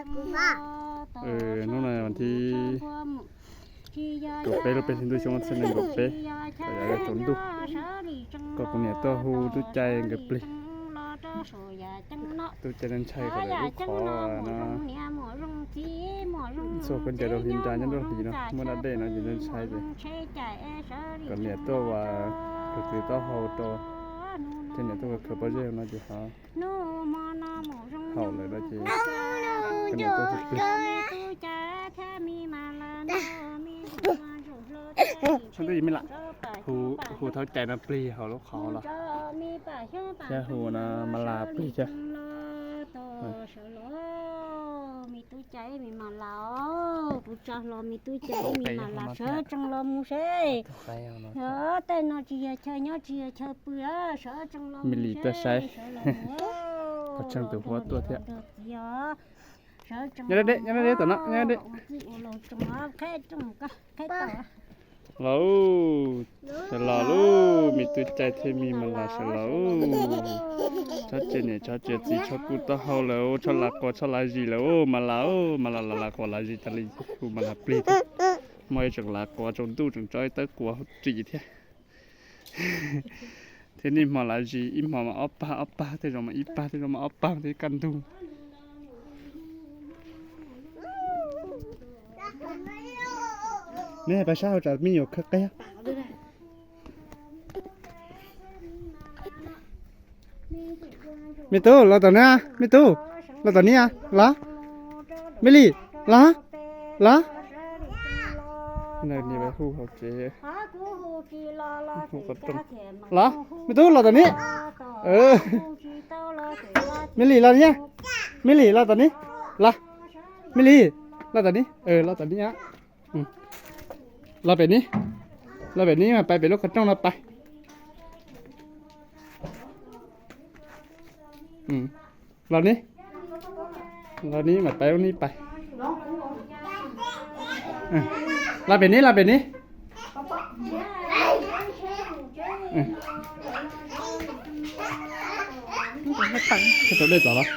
Hnub no thib kaum peb lub peb hlis ntuj xyoo ob txhiab nees nkaum peb, tsaus ntuj, koj kuv niam tuaj hu tub cai nkawd plig. Tub cai ntshai kom lawv lub qhov no txhua khaub ncaws rau hli nra nyob nruab hlis no muaj dab dej no ces ntshai ces kom niam tuaj ua khaws taub hau rau, ces niam tuaj ua khaws pob zeb no ces ho haum lawm no ces kom niam tuaj hu plig. Hu tub cai no plig hauv lub qhov los. Thiab hu no mas las plig thiab. Sawv los, me tub cai me mas las, kuv tsa hlo me tub cai me mas las sawv tsees los mus seb. Tej no tsis yog chaw nyob tsis yog chaw pw, sawv tsees los mus seb. Pog Tsheej tus huab tuaj thiab. Nyob deb, nyob deb tom no, nyob deb. Los, sawv los lauj, me tub cai thiab me mas las sawv los. Txhob cia niam txhob cia txiv, txhob kub taub hau lawm, txhob lav quas txhob lav zis lawm mas las, mas las las quas lav zis tas li, hu mas las plig thiab. Muaj ib tsoom lav quas tsaus ntuj tseem tso ib tawb quas ris thiab. Thiab niaj hmo lav zis, ib hmo mas ob pag ob pag, tej zaum mas ib pag, tej zaum mas ob pag thiab kaj ntug. Neb pais sab hauv tsam me nyuam khawb qeb. Me tub, los tom no, me tub, los tom no, los. Me Lis, los, los. Hu hauv tsev, hu qhov rooj. Los, me tub, los tom no. Me Lis, los no. Me Lis, los tom no. Los, Me Lis, los tom no, los tom no. Los pem no, los pem no mas pais pem lub qhov rooj no pais. Los no, los no mas pais lub no pais. Los pem no, los pem no. Tau dej tod los?